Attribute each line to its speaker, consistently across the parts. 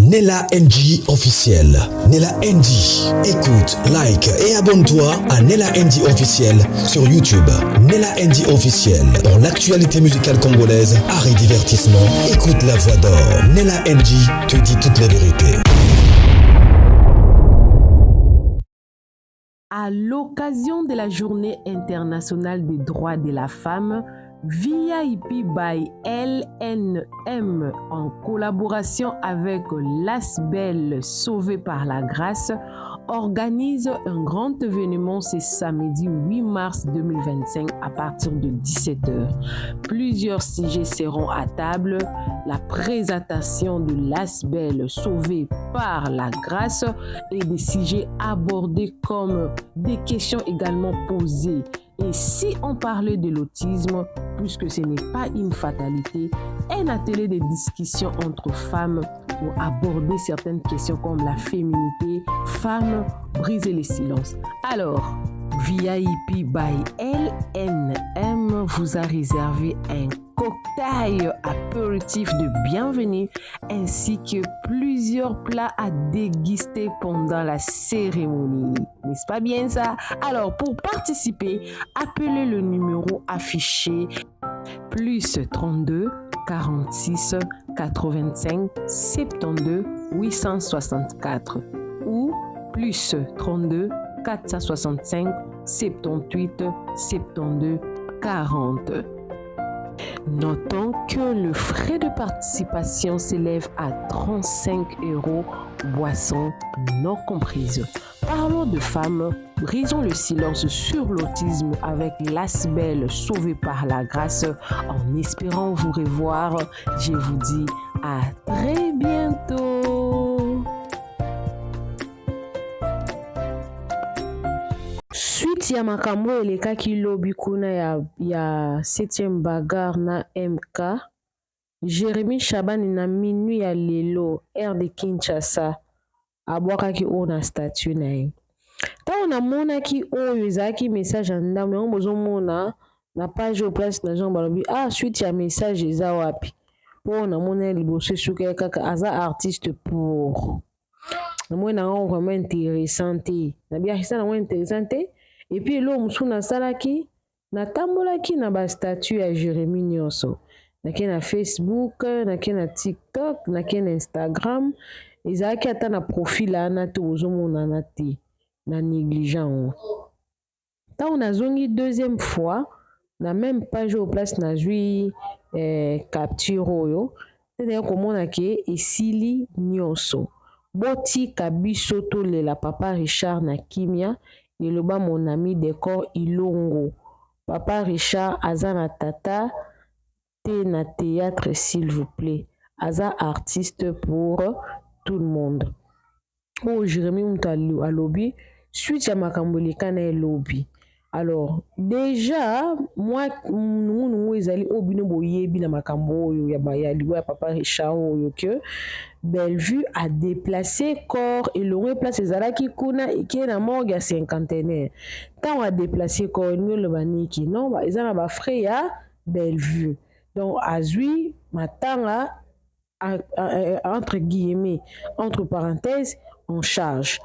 Speaker 1: Nella NG officiel. Nella NG. Écoute, like et abonne-toi à Nella NG officiel sur YouTube. Nella NG officiel. Pour l'actualité musicale congolaise, art et divertissement, écoute la voix d'or. Nella NG te dit toute la vérité.
Speaker 2: À l'occasion de la Journée internationale des droits de la femme, VIP by LNM en collaboration avec l'Asbel Sauvé par la Grâce organise un grand événement ce samedi 8 mars 2025 à partir de 17h. Plusieurs sujets seront à table, la présentation de l'Asbel Sauvé par la Grâce et des sujets abordés comme des questions également posées. Et si on parlait de l'autisme, puisque ce n'est pas une fatalité, un atelier de discussion entre femmes pour aborder certaines questions comme la féminité, femmes, briser les silences. Alors, VIP by LNM vous a réservé un cocktail apéritif de bienvenue ainsi que plusieurs plats à déguster pendant la cérémonie. N'est-ce pas bien ça Alors, pour participer, appelez le numéro affiché plus 32 46 85 72 864 ou plus 32 465 78 72 40. Notons que le frais de participation s'élève à 35 euros, boissons non comprises. Parlons de femmes, brisons le silence sur l'autisme avec l'Asbel sauvée par la grâce. En espérant vous revoir, je vous dis à très bientôt. Suite ya makambo oyo elekaki lobi kuna ya, ya 7e bagarre na MK, Jérémy Chabani na minuit ya lelo heure de Kinshasa abwakaki oyo na statut na ye. Ntango namonaki oyo ezalaki message ya ndambo yango bozomona na page oyo place na jean balobi ah suite ya message eza wapi mpo namoni ya liboso esukaki kaka aza artiste pour namoni nango vraiment intéressant te nabi eza nango intéressant te et puis eloko mosusu nasalaki natambolaki na ba statut ya Jérémie nyonso nake na Facebook nake na TikTok nake na Instagram ezalaki ata na profil wana te ozomonana te na négligent yango ntango nazongi deuxième fois na même page oyo place nazwi capture oyo te naye komona ke esili nyonso botika biso tolela papa Richard na kimia eloba mon ami Decor Ilongo papa Richard aza na tata te na théâtre s'il vous plaît aza artiste pour tout le monde oyo Jérémie moto alobi suite ya makambo eleka na elobi alors déjà mwa nungunungu ezali oyo bino boyebi na makambo oyo ya liwa ya papa Richard oyo ke Bellevue a déplacé corps elongwe place ezalaki kuna eke na morgue ya cinquantenaire ntango adéplace corps elingi oloba niki non eza na bafrais ya Bellevue donc azwi matanga entre guillemets entre parenthèses en charge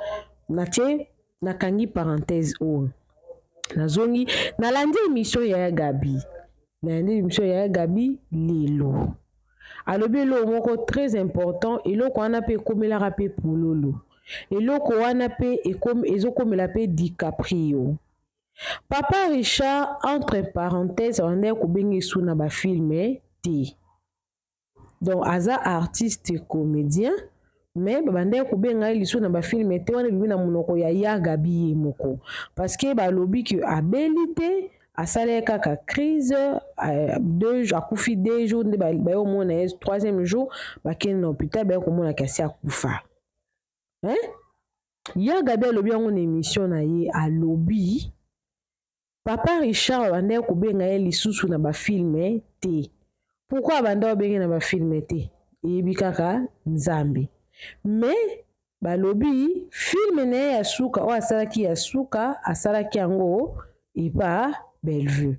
Speaker 2: natie nakangi parenthèse oyo nazongi nalandi émission ya Gabi nalandi émission ya Gabi lelo alobi eloko moko très important eloko wana mpe ekomelaka mpe pululu eloko wana mpe ezokomela mpe DiCaprio papa Richard entre parenthèse abandaki kobenga esu na bafilm te donc aza artiste comédien mais babandaki kobenga ye lisusu na bafilm te wana ebimi na monoko ya ya Gabi ye moko parce que balobi ke abeli te asalaki kaka crise deux akufi 2 jours nde baye komona ye troisième jour bakende na hôpital baye komona kasi akufa hein? Ya Gabi alobi yango na émission na ye alobi papa Richard abandaki kobenga ye lisusu na bafilm te pourquoi abanda babenge na bafilm te eyebi kaka Nzambe mais balobi film na ye ya suka oyo asalaki ya suka asalaki yango epa Bellevue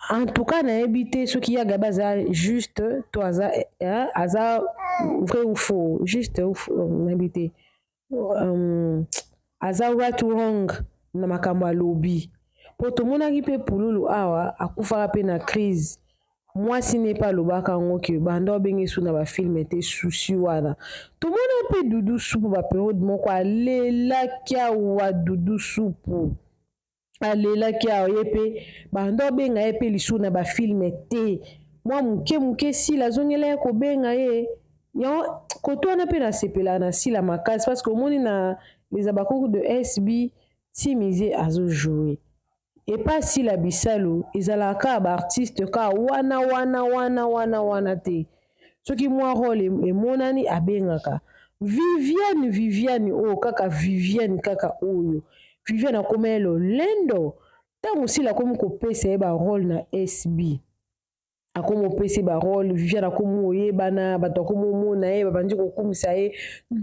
Speaker 2: en tout cas nayebi te soki ya Gabi aza juste to aza, aza Vrai ou faux? Juste ou faux? Nayebi te. Aza right ou wrong na makambo alobi? Mpo tomonaki mpe Pululu awa akufaka mpe na crise. Mwasi ne mpe alobaka yango ke banda obenge su na bafilm te, susi wana. Tomona mpe Dudu Supu, baperiode moko alelaki awa. Dudu Supu alelaki awa, ye mpe banda obenga ye mpe lisusu na bafilm te. Mwa moke moke Sila azongela ye kobenga ye. Yango koto wana mpe nasepelaka na Sila makasi, parce que omoni na Les Abakuku de SB, Timize azojoue epa Sila Bisalu. Ezalaka kaka baartiste kaka wana wana wana wana wana te. Soki mwa role emonani, abengaka Viviane. Viviane oyo kaka, Viviane kaka oyo, Viviane akoma ye lolendo. Ntango Sila akomi kopesa ye barole na SB, akomi opesi barole, Viviane akomi oyebana, bato akomi omona ye, babandi kokumisa ye.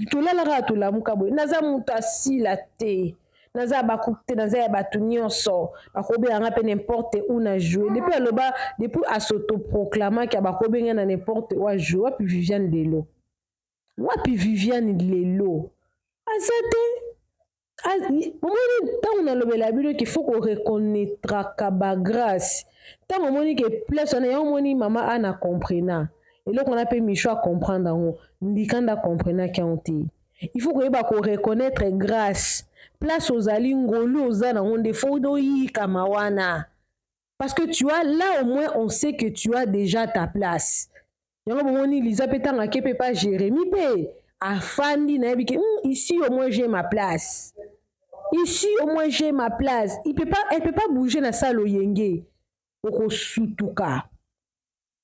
Speaker 2: Tolala kaka, tolamuka boye, naza moto asila te, naza bakuku te, naza ya bato nyonso, bakobenganga mpe n'importe où na joue. Depuis aloba, depuis as'autoproclamaki, bakobenga na n'importe où ajoue. Wapi Viviane lelo? Wapi Viviane lelo? Aza te. Omoni, ntango nalobela bino ke faut koreconnaîtraka bagrâce, ntango omoni ke place wana yango, omoni mama ana comprena eloko wana mpe Micho acomprendre yango, ndikanda acomprenaki yango te. Il faut koyeba koreconnaître grâce. Place ozali, ngolu oza nango nde faut oyikama wana, parce que tu as là, au moins on sait que tu as déjà ta place. Yango bomoni Liza mpe, ntango ake mpe pa Jérémi mpe afandi, nayebi ke ici au moins j'ai ma place, ici au moins j'ai ma place. Il peut pas, elle peut pas bouger na salle. Oyenge okosutuka.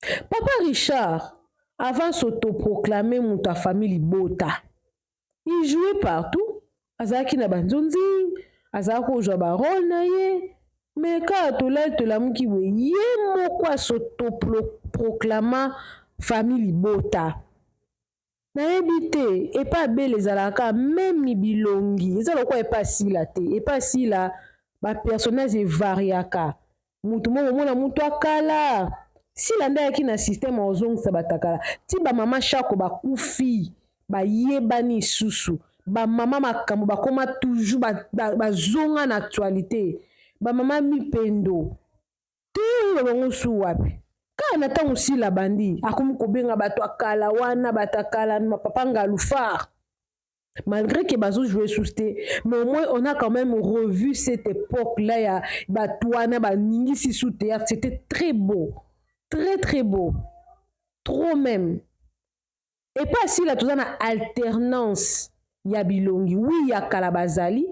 Speaker 2: Papa Richard, avant s'autoproclamer moto ya famille libota, il jouait partout. Azalaki na banzonzi, azalaki kozwa barole na ye. Me kaka tolali, tolamuki boye, ye moko as'autoproclama famille libota. Nayebi te, epa abele ezalaka même bilongi eza lokola epa asila te. Epa asila, bapersonnage evariaka. Mutu moko omona mutu akala, Sila nde ayaki na système ozongisa batakala ti bamama Shako bakufi, bayebani lisusu. Bamama makambo bakóma toujours bazonga ba na actualité. Bamama Mipendo te, oyeba bango su wapi? Kaka na ntango Sila bandi akomi kobenga bato akala wana, bato akala, papa Ngalufar, malgré que bazojouer susu te, mais au moins on a quand même revu cette époque là ya bato wana baningisi su théâtre. C'était très beau, très très beau, trop même. Epa Sila toza na alternance ya bilongi. Oui, ya kala bazali,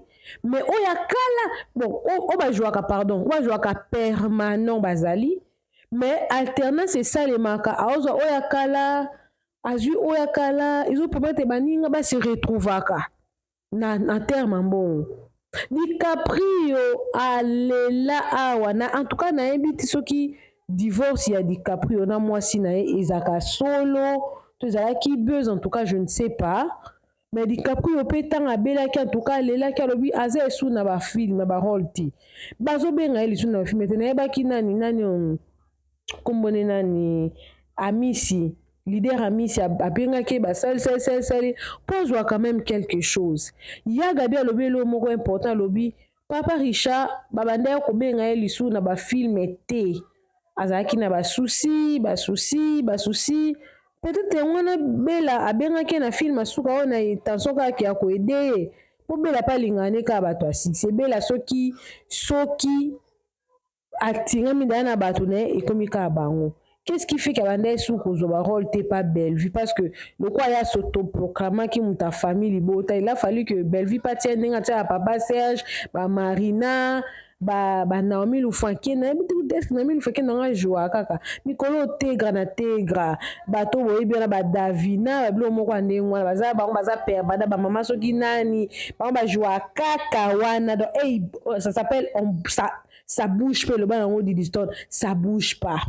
Speaker 2: mais oyo ya kala, bon, oyo bajwaka, pardon, oyo bajwaka permanent bazali, mais alternance esalemaka. Aozwa oyo ya kala, azwi oyo ya kala, ezopermettre baninga base retrouvaka na terme ya mbongo. DiCaprio alela awa na, en tout cas nayebi ti soki divorce ya DiCaprio na mwasi na ye ezalaka solo to ezalaki buzz, en tout cas je ne sais pas. Mais DiCaprio mpe, ntango abelaki, en tout cas alelaki, alobi aza esu na bafilm, na barole te, bazobenga ye lisusu na bafilm te. Nayebaki nani nani, nkombone nani, Amisi, leader Amisi abengaki ye, basalisalisalisali mpo azwa quand même quelque chose. Ya Gabi alobi eloko moko important, alobi papa Richard babandaki kobenga ye lisusu na bafilm te, azalaki na basusi basusi basusi. Peut-être yango wana Bela abengaki ye na film asuka oyo na intention kaka ya koaider ye, mpo Bela mpe alingaka ne kaka bato ya succès. Bela soki atingami daya na bato na ye, ekomi kaka bango. Qu'est-ce qui fait qu'abanda ye su kozwa barole te pa Bellevue? Parce que lokola ye as'autoproclamaki moto ya famille libota, il a fallu que Bellevue mpe atia ndenge atiaka papa Serge, bamarina, banaomi Lufanke. Nayebi te eske Naomi Lufanke nanga ajoua kaka mikolo Tegra na Tegra. Bato boyebi wana, badavina, babiloko moko ya ndenge wana, baza bango baza permada, bamama soki nani, bango bajoua kaka wana. Donc hey, ça s'appelle ça bouge mpe. Eloba yango Didistone, ça bouge pas.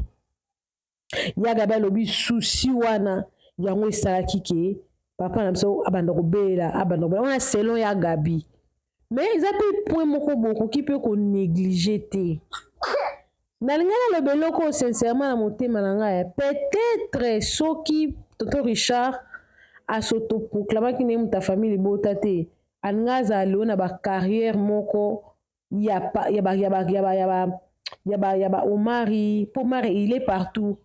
Speaker 2: Ya Gabi alobi susi wana, yango esalaki ke papa na biso abanda kobela, abanda kobela wana, selon ya Gabi. Mais eza mpe point moko bokoki mpe konéglige te. Nalingi naloba eloko oyo sincèrement na motema na ngai. Peut-être soki tonton Richard As'autoproclamaki na ye moto ya famille libota te, alingi azala lelo na bacarrière moko ya pa, ya ba, ya ba, ya ba, ya ba, ya ba, ya ba Omari, mpo Omari il est partout,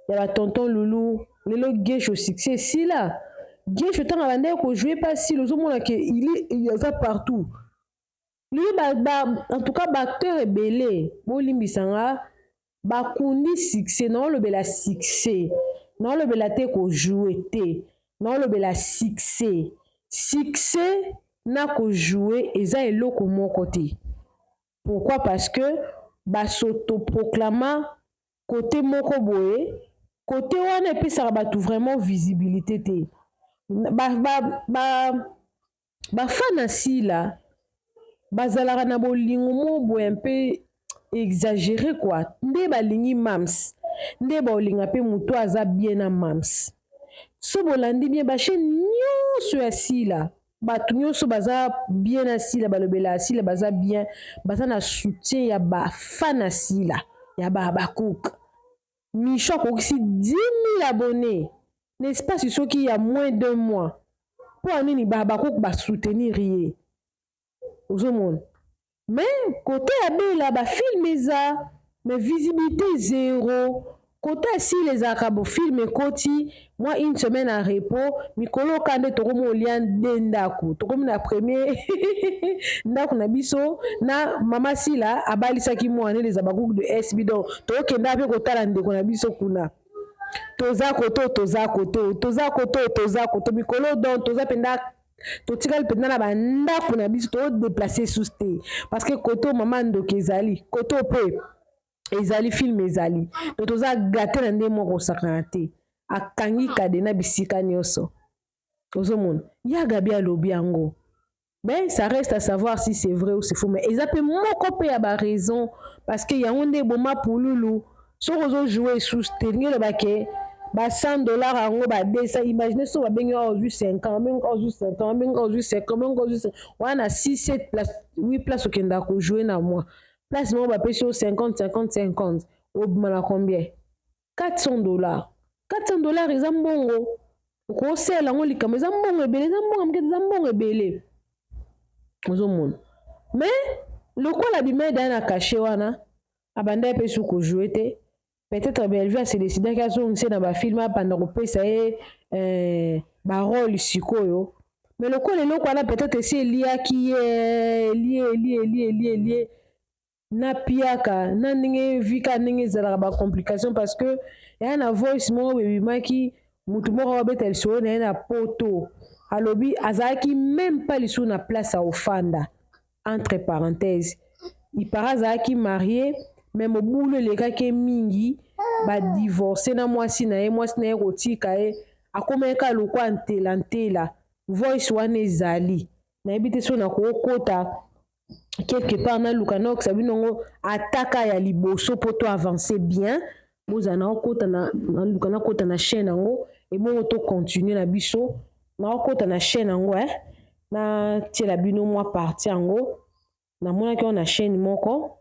Speaker 2: ya ba tonton Lulu. Lelo Gesho, succès esila. Gesho, ntango abandaki kojouer pa sila, ozomona ke il aza partout. Lelo en tout cas baacteur ebele, bolimbisanga, bakundi succès. Naolobela succès, naolobela te kojouer te, naolobela succès. Succès na kojouer eza eloko moko te. Pourquoi? Parce que bas'autoproclama côté moko boye, côté wana epesaka bato vraiment visibilité te. Bafana sila bazalaka na bolingo moko boye mpe exagéré quoi. Nde balingi mams, nde baolinga mpe moto aza bien na mams. So bolandi bien, bachaîne nyonso ya sila, bato nyonso baza bien na sila, balobela ya sila, baza bien, baza na soutien ya bafana sila, ya babacook. Micho akokisi 10 000 abonnés na espace soki ya moins d'un mois. Mpo ya nini? Babacook basoutenir ye, ozomona. Mais côté ya bela, bafilm eza, mais visibilité zéro. Côté ya sila ezalaka bofilm ekoti mwa une semaine ya repos, mikolo oka nde tokomi olia nde ndako, tokomi na premier ndako na biso na mama Sila abalisaki mwana eza bagroupe de SB. Donc tokokenda mpe kotala ndeko na biso kuna. Toza koto, toza koto, toza koto, toza koto mikolo. Donc toza mpenza, totikali mpenza na bandako na biso, todéplacer susu te, parce que koto mama ndoki ezali, koto mpe ezali film ezali. Donc toza gâtés na nde moko kosakana te. Akangi kade na bisika nyonso, ozomona. Ya Gabi alobi yango, mais ça reste à savoir si c'est vrai ou c'est faux. Mais eza mpe moko mpe ya baraison, parce que yango nde eboma pululu. Soki ozojouer esusu te, ndenge olobake ba 100 $ yango, ba 200, imagine so babengi awa ozwi 50, babengi ozwi 50, babengi ozwi 50, babengi ozwi 50 wana, 6, 7 place, 8 place okendaka kojouer na mwa place moko, bapesi yo 50, 50, 50, obima na combien? 400 $. 400 $ eza mbongo okosala yango likambo, eza mbongo ebele, eza mbongo moke, eza mbongo ebele, ozomona. Mais lokola bimeda na cachet wana, abanda ye mpe su kojouer te. Peut-être Bellevue ase décidaki azongisa na bafilm, abanda kopesa ye barôle sikoyo. Mais lokola eloko wana peut-être esi eliaki ye, elie, elie, elie, elie, elie na piaka na ndenge vika, ndenge ezalaka bacomplication, parce que eya na voice moko ebimaki, motu moko abeta lisolo na ye na poto, alobi azalaki même pas lisusu na place ya ofanda. Entre parenthèse, ipara azalaki marié, mais mobulu elekaki mingi, badivorce na mwasi na ye, mwasi na ye kotika ye, akomaki kaka lokwa ntela ntela. Voice wana ezali, nayebi te so nakokota quelque part, naluka naokisa bino yango ataka ya liboso mpo to avance bien. Bozala naokota, naluka nakota na chaîne yango, ebongo tocontinue na biso. Naokota na chaîne yango, natiela bino mwa partie yango. Namonaki yango na chaîne moko,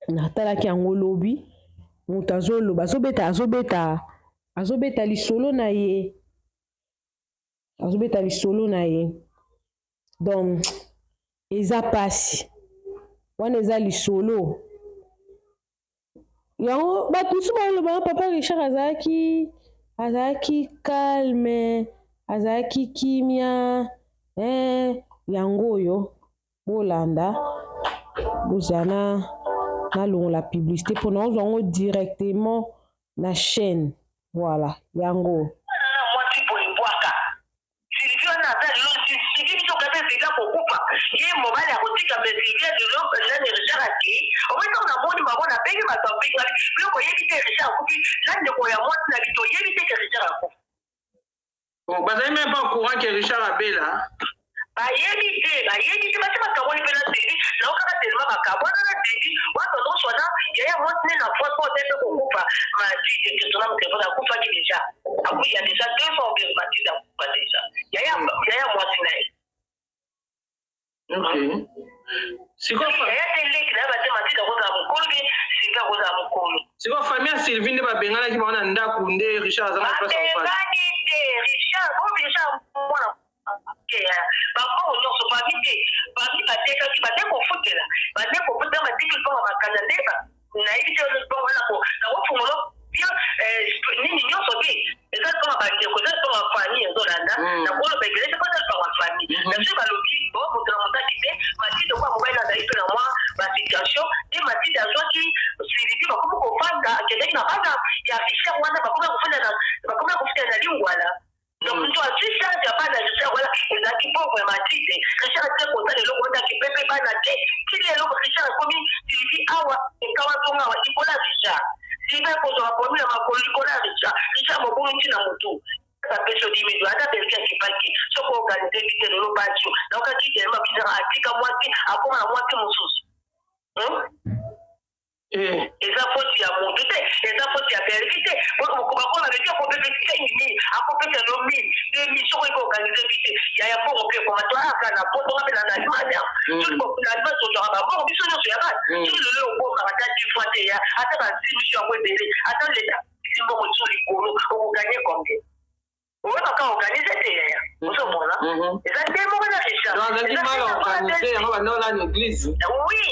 Speaker 2: natalaki yango lobi. Moto azoloba, azobeta, azobeta, azobeta lisolo na ye, azobeta lisolo na ye. Donc eza pasi wana, eza lisolo yango. Bato mosusu baloba papa Richard azalaki calme, azalaki kimia. Yango oyo bolanda, bozala nalongola publicité mpona ozwa yango directement na chaîne. Voilà, yango.
Speaker 3: Mwasi boye bwaka Sylvie wana, aza lelo Sylvie, biso kata Sylvie akokufa, ye mobali akotika. Me Sylvie lelo nani Richard akei, omoi ntango namoni bango, nabengi bato, abengi biloko, oyebi te Richard akufi na ndeko ya mwasi na biso, oyebi te ke Richard akufi.
Speaker 4: Bon, bazali même pas au courant que Richard abela.
Speaker 3: Bayebi te, bayebi te. Basi bakabwani mpe na Sylvie, naokaka telema bakabwana na Sylvie wana nyonso wana. Yaya mwasi ne na fois po te mpe kokufa Mathilde tona motelefone akufaki déjà, akuya déjà 2 ans mpe Mathilde akufa déjà, yaya mwasi na ye.
Speaker 4: Ok. Sikoyo
Speaker 3: yaya te, leki na ye bate. Mathilde akozala mokolo mpe Sylvie akozala mokolo.
Speaker 4: Sikoyo famille ya Sylvie nde babenganaki bango na ndako, nde Richard aza na place ya kofanda.
Speaker 3: Babengani te. Richard, oyo Richard mwana bambongo nyonso famille te, famille batekaki, bande kofutela, bande kofutela, batiki lipango bakanda nde nayebi te lipango wana nakofungola bien nini nyonso te. Eza lipango bandeko, eza lipango ya famille, ezolanda nakoloba ebele te mpo eza lipango ya famille na biso. Balobi bo moto na motaki te. Matide kwa mobali azali mpe na mwa basituation te. Matide azwaki Sylvie, bakomi kofanda, akendaki na bana ya Richard wana, bakomi kofanda, bakomi kofutela na Lingwala. Donc moto azwi charge ya bana Richard wana ezalaki pauvre Matide. Richard te kosala eloko otaki pepe bana te. Tili eloko Richard akomi Sylvie awa ekawa tonga awa likolo ya Richard. Sylvie akozwaka problème ya makolo likolo ya Richard. Richard mobongi ntina motu bapesi odimido ata Belgi akipaki soki organise bite lelo basio naokaki telema bizaka atika mwasi, akoma na mwasi mosusu. Eza faute ya motu te, eza faute ya Belgi te. Bakona beki akopesa 5000, akopesa no 1000, 2000 soki oyebi organise bi te. Yaya, mbongo mpe ekoma to aka na poto, nga mpe na Allemagne, soki na Allemagne tozwaka bambongo biso nyonso ya bana. Soki lelo obombaka ata 10 fois te ya ata basimiso yango ebele, ata leta mbongo so likolo, okoganye combien? Oyebaka organise te, yaya, ozomona eza nde moko na Richard.
Speaker 4: Azalaki mal organisé, yango banda na église.
Speaker 3: Oui,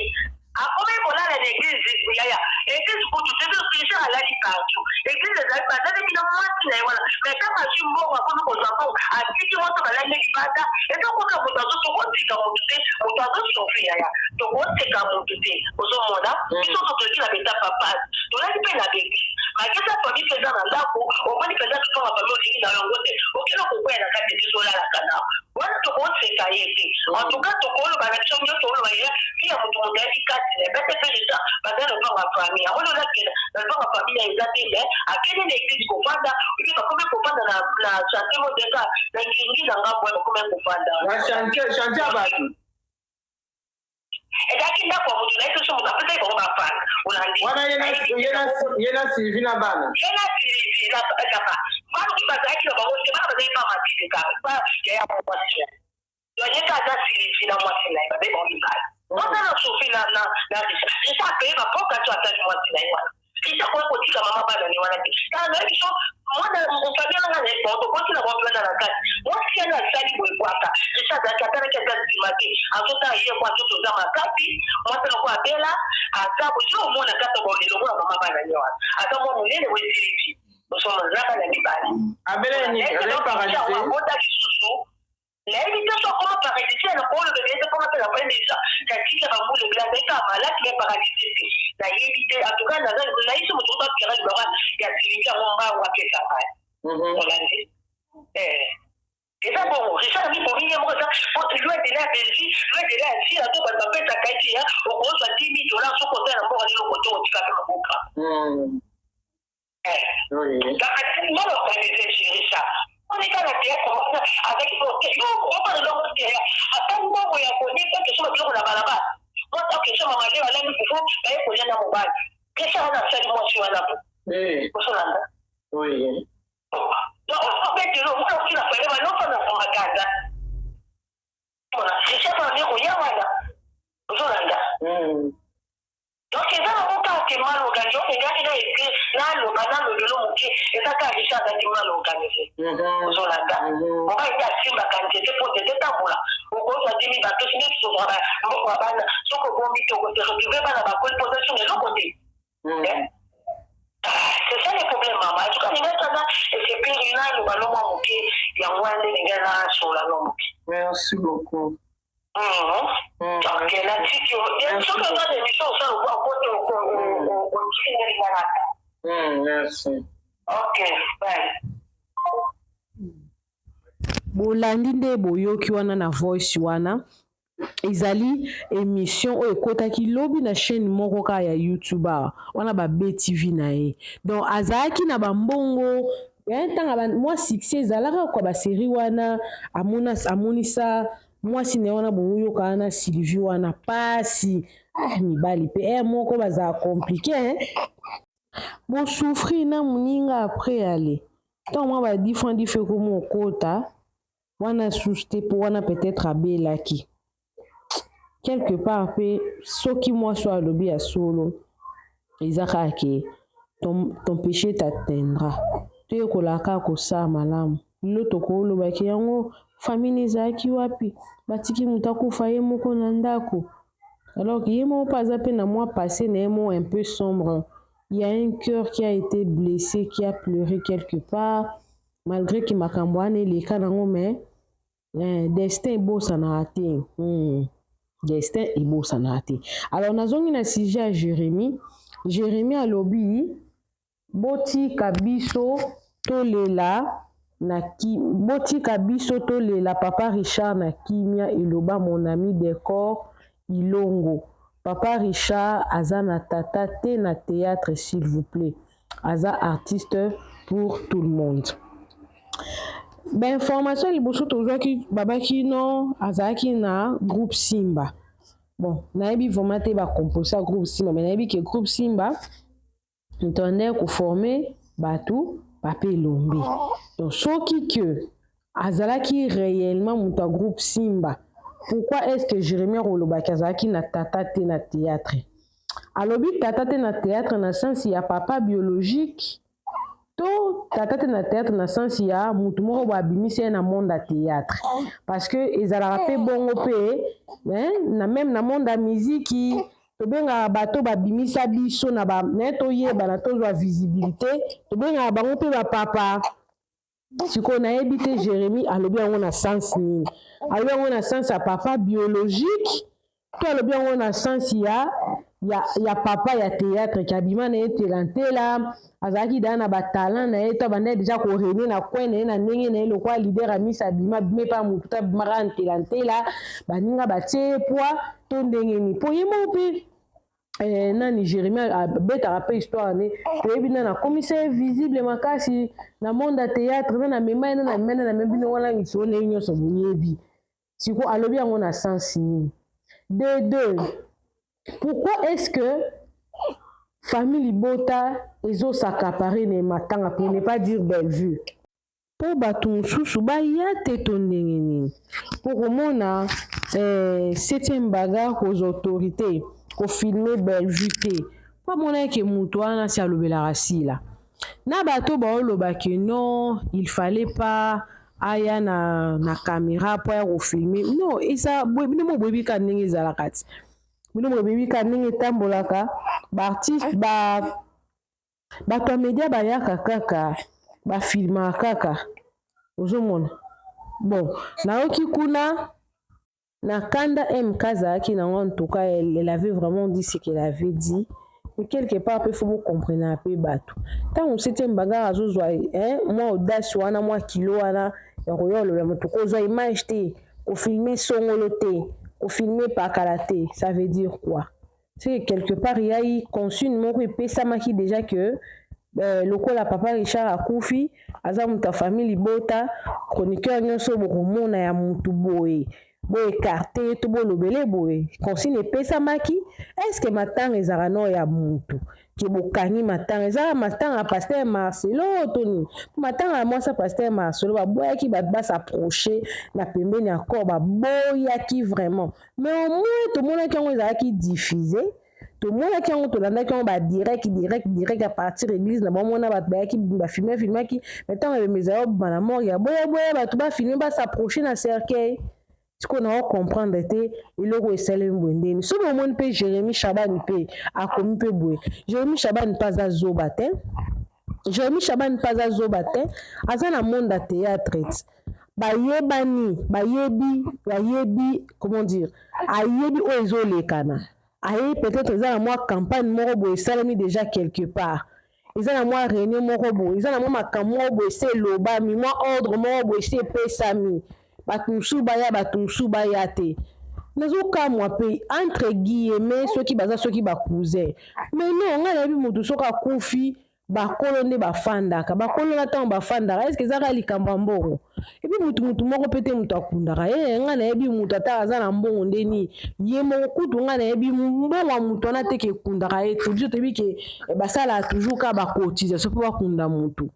Speaker 3: akomi kolala na église, yaya. Église kutu te, Richard alali partout. Église ezali bazali bino mwasi na ye wana, mais ntango azwi mbongo, akomi kozwa mbongo, atiki mwasi, balali nde libanda. Eza koka moto azo tokotika motu te, moto azosouffrir, yaya, tokoseka motu te. Ozomona biso nyonso toyoki na beta papas, tolali mpe na baeglise makesa. Famille mpe eza na ndako, omoni mpenza totonga famille, olingi na yango te, okende kokwea na kati eglise, olalaka na wana. Tokoseka ye te. En tout cas, tokoloba na biso nyonso, oloba ye fi ya motu, moto ayebi kati na bete mpe eza baza na lopango ya famille yango. Lelo akenda na lopango ya famille eza te, mais akende na église kofanda obi bakomi kofanda na chantier moko na ngingi na ngambo wana, bakomi kofanda.
Speaker 4: Na chantier, chantier ya bato.
Speaker 3: Ezalaki ndako ya motu na ye, soso moto apesaki bango bafanda, olandi?
Speaker 4: Wana ye na Sylvie na bana.
Speaker 3: Ye na Sylvie na bana bazalaki na bango te. Bana bazalaki pa Matide kaka pa yaya mwasi. Ye kaka na Sylvie na mwasi na ye, babe bango mibale wana na Sophie na Richard. Richard apeye bapoka to atali mwasi na ye wana. Richard koya kotika mama bana ne wana te. Tala, nayebi biso mwana famille nanga na ye bango tokoti na bango wana na kati. Mwasi yana asali boye bwaka Richard azalaki atalaki ata nsima te, azotala ye kwa nzoto oza makasi. Mwasi nako abela aza boye, soki omona kaka elongo ya mama bana ne wana, aza mwa monene boye. Sylvie osoma aza bana mibale.
Speaker 4: Abela nini? Azali paralysé?
Speaker 3: Abota lisusu, nayebi te so akoma paralysé na koloba ebele te mpona mpe na point déjà natika bambula ebele, azali kaka malade mais paralysé te, nayebi te. En tout cas, nayebi so moto oto apera libaka ya Sylvie yango mbango apesa ngai, olandi? Eza bongo. Richard mibomi ye moko, eza loin de la Belgique, loin de la Sila to bato bapesaka ete ya okozwa 10 000 $ soki oza na mboka nini okoto otika mpe maboka mal organisé. Chez Richard, onika na théâtre wana azalaki yo obana eloko te, ata mbongo ya kolia okesoma biloko na balabala. Mwasi akesoma maleo, alambi fufu, baye kolia na mobali. Richard wana asali mwasi wana bo osolanda. Donc obetelo omona oki na fale balofanda makanda. Richard wana nde koya wana, ozolanda? Donc eza nango kaka ke mal organisé. Okengaki na ete naloba nalobelo moke, eza kaka Richard azalaki mal organisé, ozolanda? Mobali te asimbaka nzete mpo nzete etambola. Okozwa dimi bapesi nde tozwaka mbongo ya bana, soki obombi te, okose retrouve bana bakoli mpo oza sunga eloko te. C'est ça le problème, mama. En tout cas, ninga tana esepeli naloba no mwa moke, yango wana nde ninga nasola no moke.
Speaker 4: Merci beaucoup.
Speaker 3: Ok, natiki yo. Soki oza na émission osala okote otiki ndenge nalata.
Speaker 4: Merci.
Speaker 3: Ok, bye.
Speaker 2: Bolandi nde boyoki wana na voice wana, ezali émission oyo ekɔtaki lobi na chaîne moko kaka ya YouTube awa wana, ba BTV na ye. Donc azalaki na bambongo ntanga mwa succès ezalaka kwa basérie wana, amonisa mwasi na ye wana, boyoka wana Sylvie wana pasi. Ah, mibali mpe ere moko bazala compliqué, bosouffrir na moninga. Après ale ntango mwa ba 10 francs 10 ekoma okota wana susu te, mpo wana peut-être abelaki quelque part. Mpe soki mwasi oyo alobi ya solo, eza kaka ke ton péché t'atteindra. Toyekolaka kaka kosala malamu. Lelo tokolobaki yango famille ezalaki wapi, batiki moto akufa ye moko na ndako. Alors que ye moko mpe aza mpe na mwa passé na ye moko un peu sombre. Il y a un cœur qui a été blessé, qui a pleuré quelque part, malgré que makambo wana eleka nango, mais destin ebosanaka te. Destin ebosanaka te. Alors nazongi na sujet ya Jérémie. Jérémie alobi botika biso tolela na ki, botika biso tolela papa Richard na kimia, eloba mon ami Décor Ilongo. Papa Richard aza na tata te na théâtre, s'il vous plaît. Aza artiste pour tout le monde. Bainformation liboso tozwaki, babaki no azalaki na groupe Simba. Bon, nayebi vraiment te bacomposer ya groupe Simba, mais nayebi ke groupe Simba moto andeki koformer bato Papa Elombe. Donc soki ke azalaki réellement moto ya groupe Simba, pourquoi est ce que Jérémie akolobaki azalaki na tata te na théâtre? Alobi tata te na théâtre na sens ya papa biologique to tata te na théâtre na sens ya mutu moko boye abimisi ye na monde ya théâtre? Parce que ezalaka mpe bongo mpe na même na monde ya miziki, tobengaka bato babimisa biso na ba naye toyebana, tozwa visibilité, tobengaka bango mpe bapapa. Sikoyo nayebi te Jérémie alobi yango na sens nini. Alobi yango na sens ya papa biologique to alobi yango na sens ya papa ya théâtre ki abima na ye telantela, azalaki daa na batalent na ye to abandaki déjà korégner na coin na ye na ndenge na ye lokola leader amisi, abima abima epa motu to abimaka ntelantela, baninga batie ye poids to ndenge nini? Mpo ye moko mpe nani, Jérémie abetaka mpe histoire ne toyebi nani akomisa ye visible makasi na monde ya théâtre, nani amema ye, nani amema, nani amema bino wana lisolo na ye nyonso boyebi. Sikoyo alobi yango na sens nini? De deux, pourquoi est-ce que famille libota ezos'accaparer na matanga, pour ne pas dire Bellevue, mpo bato mosusu baya te to ndenge nini? Mpo komona septième bagarre kozwa autorité kofilmer Bellevue te, mpo amona eke moto wana si alobelaka sila na bato baoloba ke non, il fallait pas aya na caméra mpo aya kofilmer. Non, eza bino mo boyebi kaka ndenge ezalaka ti bino boyebi kaka ndenge etambolaka. Baartiste ba bato ya media bayaka kaka, bafilmaka kaka, ozomona. Bon, nayoki kuna na kanda MK azalaki nango. En tout cas, elle avait vraiment dit ce qu'elle avait dit, mais quelque part mpe faut bocomprendre mpe bato. Ntango septième bagarre azozwa mwa audace wana, mwa kilo wana ya koya oloba moto kozwa image te, kofilmer songolo te, kofilmer pakala te, ça veut dire quoi? C'est que quelque part il y a eu consigne moko epesamaki déjà que lokola papa Richard akufi, aza moto ya famille libota, chroniqueur nyonso bokomona ya motu boye, boécarter to bolobele boye. Consigne epesamaki. Est-ce matanga ezalaka no ya mutu ke bokangi matanga? Ezalaka matanga ya pasteur Marcelo to nini? Matanga ya mwasi ya pasteur Marcelo, baboyaki bato bas'approcher na pembeni ya corps, baboyaki vraiment. Mais au moins tomonaki yango ezalaki diffusé, tomonaki yango, tolandaki yango badirect, direct, direct à partir église na bamona bato bayaki bafilmer, filmaki. Mais ntango ebembe ezali obima na morgue ya boyaboya bato bafilmer, bas'approcher na cercueil. Sikoyo na ocomprendre te eloko esalemi boye ndeni. Soki omoni mpe Jérémi Shabani mpe akomi mpe boye, Jérémi Shabani mpe aza zoba te, Jérémi Shabani mpe aza zoba te, aza na monde ya théâtre ti bayebani, bayebi, bayebi, comment dire, ayebi oyo ezolekana. Ayebi peut-être eza na mwa campagne moko boye esalemi déjà quelque part, eza na mwa réunion moko boye, eza na mwa makambo moko boye esi elobami, mwa ordre moko boye esi epesami, bato mosusu baya, bato mosusu baya te. Nazokamwa mpe, entre guillemets, soki baza soki bacousin. Mais non, ngai nayebi motu soki akufi, bakolo nde bafandaka, bakolo na ntango bafandaka, eske eza kaka likambo ya mbongo? Et puis mutu moko mpe te moto akundaka ye. Ngai nayebi motu ata aza na mbongo ndeni ye moko kutu, ngai nayebi mbongo ya motu wana te ke ekundaka ye te. Biso toyebi ke basalaka toujours kaka bacotisation mpo bakunda motu.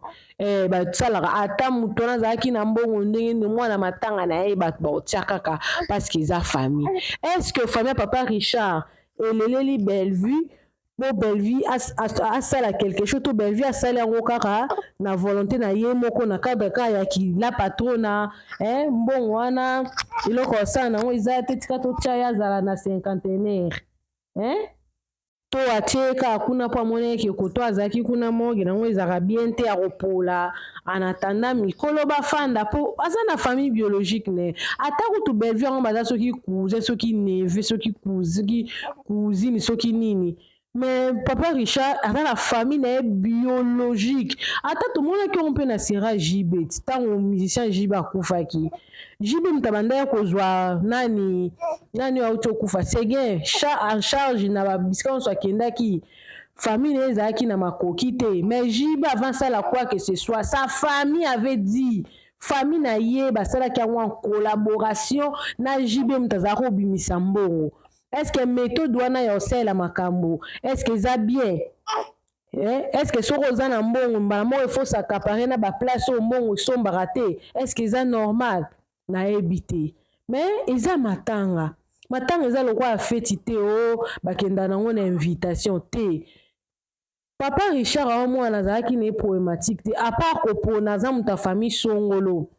Speaker 2: Basalaka ata motu wana azalaki na mbongo ndenge nini, mwana matanga na ye bato baotia kaka parce que eza famille. Est ce que famille ya papa Richard eleleli Bellevue? Po Bellevue asala quelque chose to Bellevue asali yango kaka na volonté na ye moko na cadre kaka ya ki la patrona eh, mbongo wana eloko asala nango eza te, tika totya ye azala na cinquantenaire eh? To atie ye kaka kuna mpo amoni eke koto azalaki kuna morgue nango ezalaka bien te ya kopola en attendant mikolo bafanda mpo aza na famille biologique ne ata kutu Bellevue yango baza soki cousin soki neveu soki soki cousine soki nini, mais papa Richard aza na famille na ye biologique. Ata tomonaki yango mpe na sera JB ntango musicien JB akufaki, JB moto abandaki kozwa nani nani oyo auti okufa Seguin en charge na babisika nyonso akendaki. Famille na ye ezalaki na makoki te, mais JB avant asala quoi que ce soit, sa famille avait dit, famille na ye basalaki yango en collaboration na JB, moto azalaki kobimisa mbongo. Est ce que méthode wana ya kosalela makambo, est ce que eza bien, eh? Est ce que soki oza na mbongo, mbala moko il faut s'accaparer na baplace oyo mbongo esombaka te? Est ce que eza normal? Nayebi te, mais eza matanga. Matanga eza lokola feti te o bakenda nango na invitation te. Papa Richard awa mwana azalaki na ye problématique te, à part kopona aza moto ya famille songolo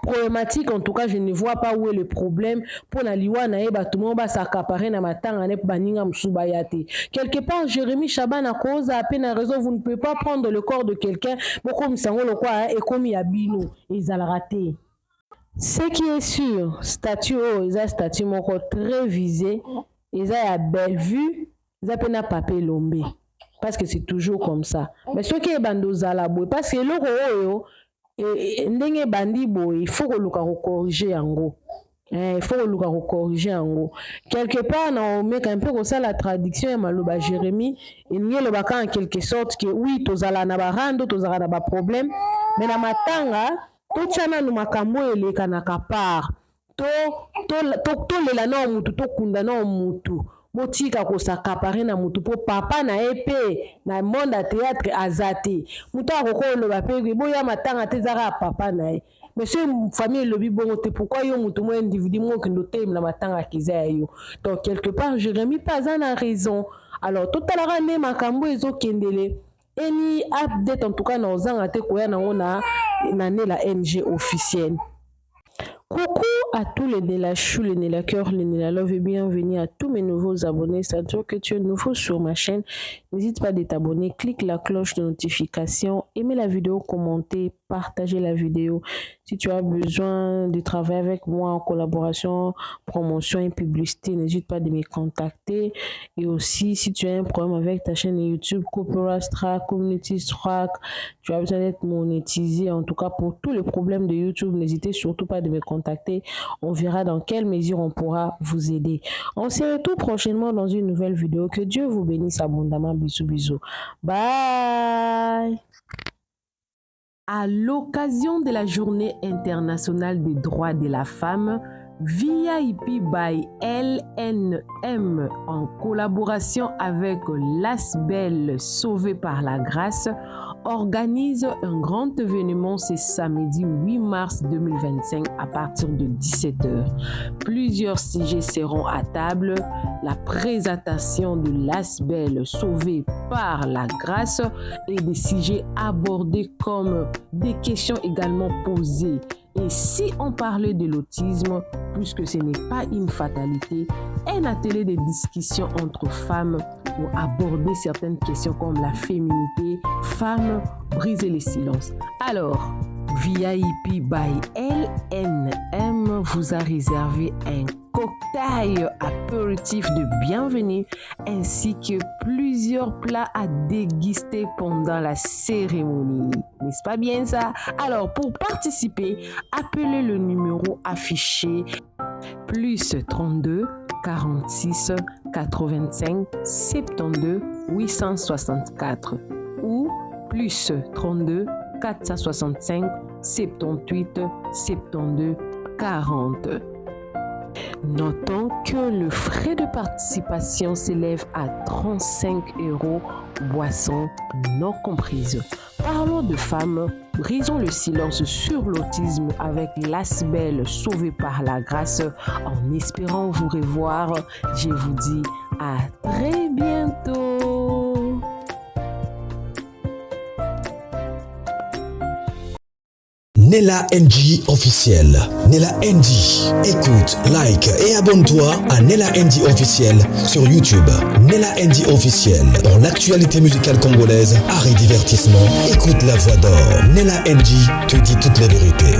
Speaker 2: problématique. En tout cas, je ne vois pas où est le problème mpona liwa na ye, bato moko bas'accaparer na matanga ne mpo baninga mosusu baya te. Quelque part, Jérémy Chaban akoza mpe na raison. Vous ne pouvez pas prendre le corps de quelqu'un, bokomisa yango lokwa ekomi ya bino, ezalaka te. Ce qui est sûr, statut oyo eza statut moko très visé, eza ya Bellevue, eza mpe na Papa Elombe, parce que c'est toujours comme ça. Mais soki ebanda ozala boye, parce que eloko oyo ndenge ebandi boye, il faut koluka kocorriger yango. Il faut koluka kocorriger yango quelque part. Na omeka mpe kosala traduction ya maloba Jérémie, elingi elobaka en quelque sorte que oui, tozala na barando, tozala na baproblème, mais na matanga totya nanu makambo oyo elekanaka part, tolela nao mutu, tokunda nao mutu, botika kos'accaparer na mutu mpo papa na ye mpe na monde ya théâtre aza te. Moto akoki oloba mpe boya matanga te, eza kaka papa na ye. Mais soki famille elobi bongo te, pourquoi yo motu mo individu mo okende otelemela matanga eza ya yo? Donc quelque part, Jérémie mpe aza na raison. Alors totalaka nde makambo ezokendele. Any update, en tout cas, na ozanga te koya nango na Nela NG officiel. Coucou à tous les Nela Chou, les Nela Cœur, les Nela Love et bienvenue à tous mes nouveaux abonnés. C'est-à-dire que tu es nouveau sur ma chaîne, n'hésite pas de t'abonner, clique la cloche de notification, aimez la vidéo, commentez, partagez la vidéo. Si tu as besoin de travailler avec moi en collaboration, promotion et publicité, n'hésite pas de me contacter. Et aussi, si tu as un problème avec ta chaîne YouTube, Copyright Strike, Community Strike, tu as besoin d'être monétisé, en tout cas pour tous les problèmes de YouTube, n'hésitez surtout pas de me contacter. On verra dans quelle mesure on pourra vous aider. On se retrouve prochainement dans une nouvelle vidéo. Que Dieu vous bénisse abondamment. Bisous, bisous. Bye. À l'occasion de la Journée internationale des droits de la femme, VIP by LNM, en collaboration avec l'ASBL Sauvée par la Grâce, organise un grand événement ce samedi 8 mars 2025 à partir de 17h. Plusieurs sujets seront à table: la présentation de l'ASBL Sauvée par la Grâce et des sujets abordés comme des questions également posées. Et si on parlait de l'autisme, puisque ce n'est pas une fatalité, un atelier de discussion entre femmes pour aborder certaines questions comme la féminité, femmes, briser les silences. Alors, VIP by LNM vous a réservé un cocktail apéritif de bienvenue ainsi que plusieurs plats à déguster pendant la cérémonie. N'est-ce pas bien ça? Alors, pour participer, appelez le numéro affiché +32 46 85 72 864 ou +32 465 78 72 40. Notons que le frais de participation s'élève à 35 €, boissons non comprises. Parlons de femmes, brisons le silence sur l'autisme avec l'ASBL Sauvée par la Grâce. En espérant vous revoir, je vous dis à très bientôt.
Speaker 1: Nella NG officiel. Nella NG. Écoute, like et abonne-toi à Nella NG officiel sur YouTube. Nella NG officiel. Pour l'actualité musicale congolaise, art et divertissement, écoute la voix d'or. Nella NG te dit toutes les vérités.